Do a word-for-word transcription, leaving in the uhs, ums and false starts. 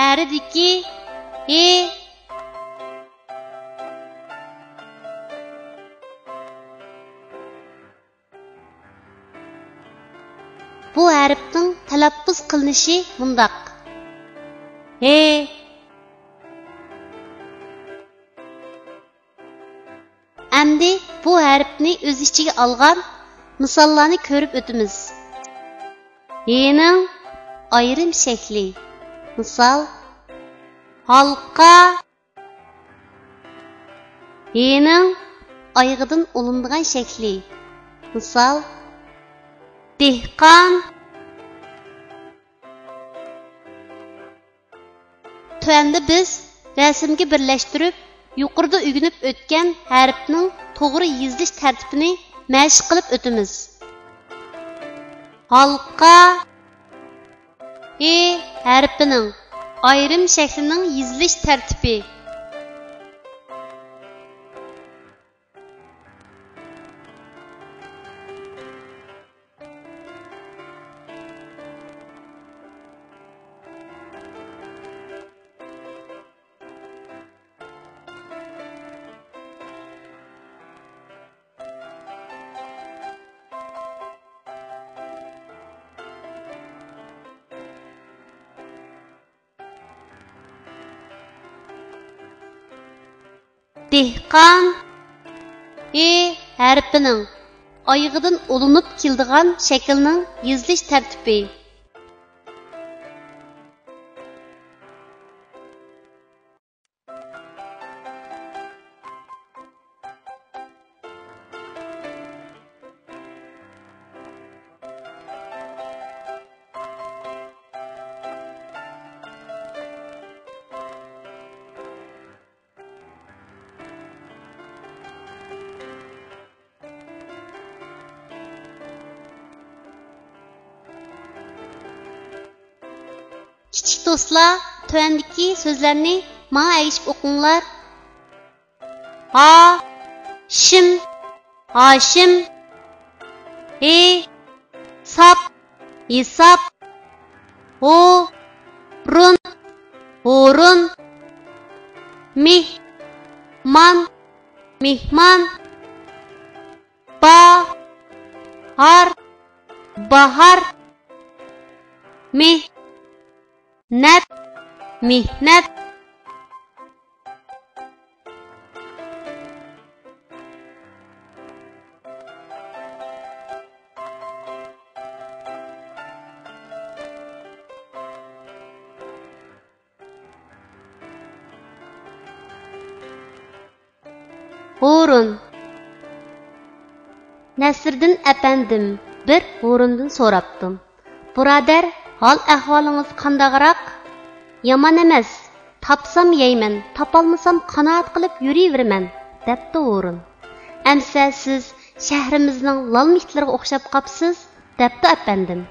ھەرىدىكى ھې. بۇ ھەرپنىڭ تەلەپپۇز قىلىنىشى مۇنداق: ھې. ئەمدى بۇ ھەرپنى ئۆز ئىچىگە ئالغان مىساللارنى كۆرۈپ ئۆتىمىز. ھېنىڭ ئايرىم شەكلى. مىسال، ھالقا. ھېنىڭ ئايىغىدىن ئۇلىنىدىغان شەكلى. مىسال، دېھقان. تۆۋەندە بىز رەسىمگە بىرلەشتۈرۈپ، يۇقىرىدا ئۆگىنىپ ئۆتكەن ھەرپنىڭ توغرا يېزىلىش تەرتىپىنى مەشىق قىلىپ ئۆتىمىز. ھالقا. ھې ھەرپىنىڭ ئايرىم شەكلىنىڭ يېزىلىش تەرتىپى. دېھقان. ھې ھەرپىنىڭ ئايىغىدىن ئۇلىنىپ كېلىدىغان شەكىلنىڭ يېزىلىش تەرتىپى. كىچىك دوستلار، تۆۋەندىكى سۆزلەرنى ماڭا ئەگىشىپ ئوقۇڭلار. ھا، شىم، ھاشىم. ھې، ساپ، ھېساپ. ھو، رۇن، ھۇرۇن. مېھ، مان، مېھمان. با، ھار، باھار. مېھ، نەت، مېھنەت. ھۇرۇن. نەسىردىن ئەپەندىم بىر ھۇرۇندىن سوراپتۇ: بۇرادەر، ھال-ئەھۋالىڭىز قانداقراق؟ يامان ئەمەس، تاپسام يەيمەن، تاپالمىسام قانائەت قىلىپ يۈرۈۋېرىمەن، دەپتۇ ھۇرۇن. ئەمسە سىز شەھىرىمىزنىڭ لالما ئىتلىرىغا ئوخشاپ قاپسىز، دەپتۇ ئەپەندىم.